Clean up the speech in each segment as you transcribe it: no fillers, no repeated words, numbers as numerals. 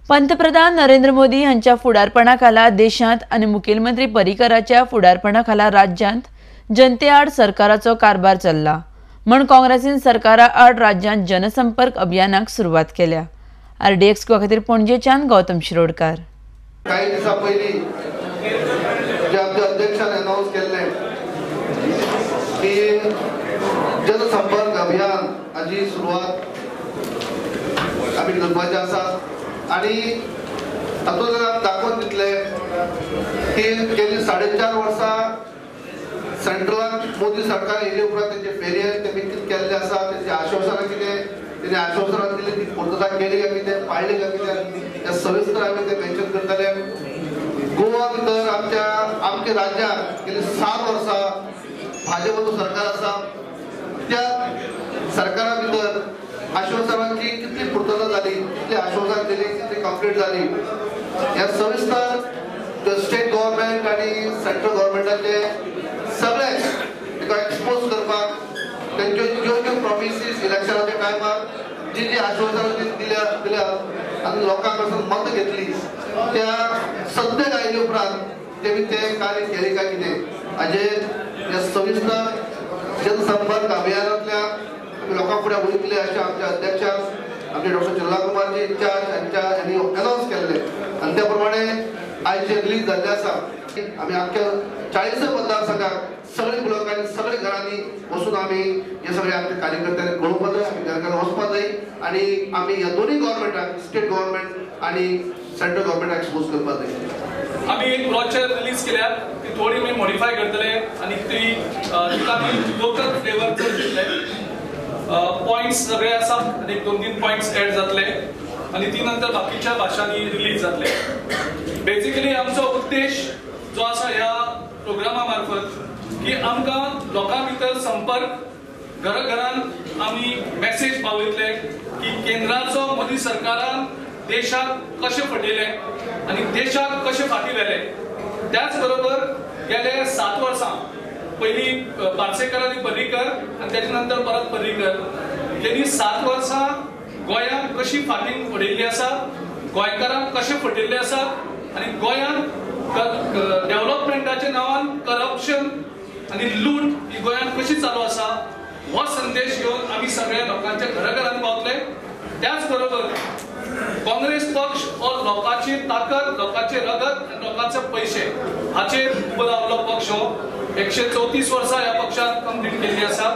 पंतप्रधान नरेंद्र मोदी हांच्या फुडारपणाखाला देशांत आनी मुखेलमंत्री पर्रीकराच्या फुडारपणाखाला राज्यांत जनतेआड सरकाराचो कारभार चल्ला म्हण काँग्रेसीन सरकारा आड राज्यांत जनसंपर्क अभियानाक सुरवात केल्या. आरडीएक्स गोवा खातीर पणजेच्यान गौतम शिरोडकार. काही दिवसां पयलीं जे आमच्या अध्यक्षान अनाउन्स केल्लें की जनसंपर्क अभियान हाजी सुरवात आमी करपाची आसा आनी तातूंतल्यान दाखोवन दितले की गेली 4.5 वर्सां सेंट्रलान मोदी सरकार येयले उपरांत तेंचे फेरयेर तेमी कितें केल्लें आसा, तेंची आश्वासनां कितें, तेणी आश्वासनां दिली ती पूर्तता केली काय कितें, पाळ्ळी काय कितें, हें सविस्तर आमी ते मेन्शन करतले. गोवा भितर आमच्या आमच्या राज्यांत गेली 7 वर्सां भाजपाचो सरकार आसा. त्या सरकारा भितर आश्वासनांची कितली पूर्तता जाली, कितली आश्वासनां दिली, कितली कंप्लीट जाली, ह्या सविस्तर स्टेट गव्हर्मेंट आनी सेंट्रल गव्हर्मेंटाचे सगळे ताका एक्सपोज करपाक तेंच्यो ज्यो ज्यो प्रॉमिसीस इलेक्शनाच्या टायमार जी जी आश्वासनां दिल्या दिल्या आनी लोकां कडसून मतां घेतली त्या सत्तेक आयले उपरांत तेमी तें कार्य केलें काय कितें हाजेर ह्या सविस्तर जनसंपर्क अभियानांतल्यान आमी लोकां फुडें वयतले अशें आमच्या अध्यक्षान आमचे डॉक्टर चल्ला कुमारजी इंचार्ज हांच्या हांणी अनाउन्स केल्लें आनी त्या प्रमाणे आयज जे रिलीज जाल्लें आसा आमी आख्ख्या 40 मतदारसंघाक सगळे ब्लॉकांनी सगळे घरांनी वचून आमी हे सगळे आमच्या कार्यकर्त्यांनी कळोवपाक जाय, आमी घरा घरा वचपाक जाय आनी आमी ह्या दोनूय गव्हर्मेंटाक स्टेट गव्हर्मेंट आनी सेंट्रल गव्हर्मेंटाक एक्सपोज करपाक जाय. आमी एक ब्रॉचर रिलीज केल्या ती थोडी आमी मॉडिफाय करतले आनी ती तिका आमी लोकल फ्लेवर चड दितले. पॉयंट्स सगळे आसा आनी एक 2-3 पॉयंट्स एड जातले आनी ती नंतर बाकीच्या भाशांनी रिलीज जातले. बेसिकली आमचो उद्देश जो आसा ह्या प्रोग्रामा मार्फत की आमकां लोकां भितर संपर्क घर घरान आमी मॅसेज पावयतले की केंद्राचो मोदी सरकारान देशाक कशें फटयलें आनी देशाक कशें फाटीं व्हेलें. त्याच बरोबर गेले 7 वर्सां पयलीं पार्सेकर आनी पर्रीकर आनी तेच्या नंतर परत पर्रीकर तेणी 7 वर्सां गोंयांक कशी फाटीं उडयल्ली आसा, गोंयकारांक कशें फटयल्ले आसा आनी गोंयांत डेव्हलपमेंटाच्या नांवान करप्शन आनी लूट ही गोंयांत कशी चालू आसा हो संदेश घेवन आमी सगळ्या लोकांच्या घराघरांत पावतले. त्याच बरोबर काँग्रेस पक्ष हो लोकांची ताकद, लोकांचे रगत आनी लोकांचे पयशे हाचेर उबो रावलो पक्ष हो. 134 वर्सां ह्या पक्षान कंप्लीट केल्ली आसा.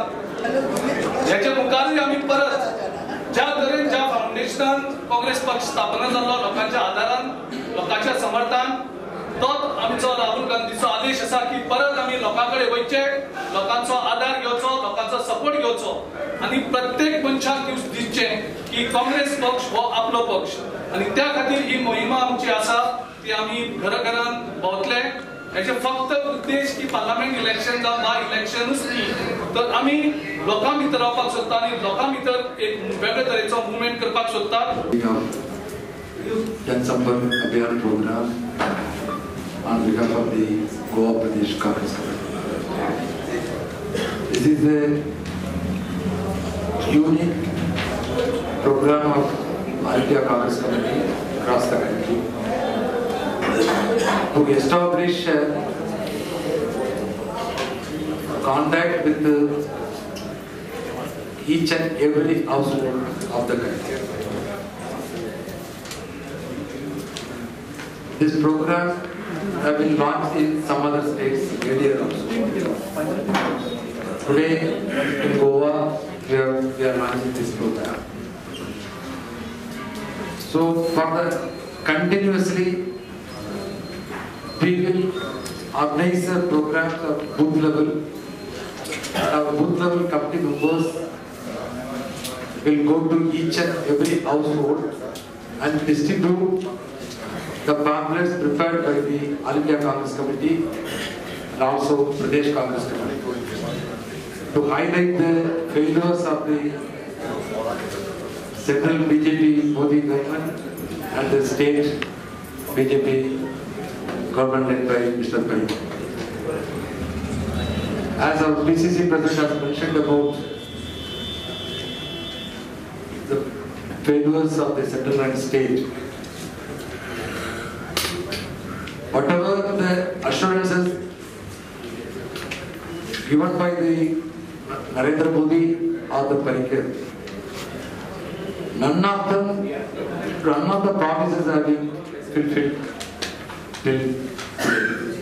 हेच्या मुखारूय आमी परत ज्या तरेन ज्या फावंडेशनान काँग्रेस पक्ष स्थापना जाल्लो लोकांच्या आदारान, लोकांच्या समर्थान, तोच आमचो राहुल गांधीचो आदेश आसा की परत आमी लोकां कडेन वयचे, लोकांचो आदार घेवचो, लोकांचो सपोर्ट घेवचो आनी प्रत्येक मनशाक दिसचें की काँग्रेस पक्ष हो आपलो पक्ष आनी त्या खातीर ही मोहिमा आमची आसा ती आमी घराघरान भोंवतले. हेचे फक्त उद्देश की पार्लमेंट इलेक्शन जावं वा इलेक्शनूच न्ही तर आमी लोकां भितर रावपाक सोदता आनी लोकां भितर एक वेगळे तरेचो मुवमेंट करपाक सोदता. Jansampark Abhiyan program on behalf of the Goa Pradesh Congress Committee. This is a unique program of All India Congress Committee across the country to establish contact with each and every household of the country. This program has been launched in some other states earlier also. Today in Goa we are launching this program. So for the continuously we will organize a programs at booth level. Our booth level committee members will go to each and every household and distribute the pamphlets prepared by the All India Congress Committee and also Pradesh Congress Committee to highlight the failures of the central BJP Modi government and the state BJP government led by Mr. Parrikar. As our PCC president has mentioned about the failures of the central and state, Whatever the assurances given by the Narendra Modi or the Parrikar, none of the promises have been fulfilled till today.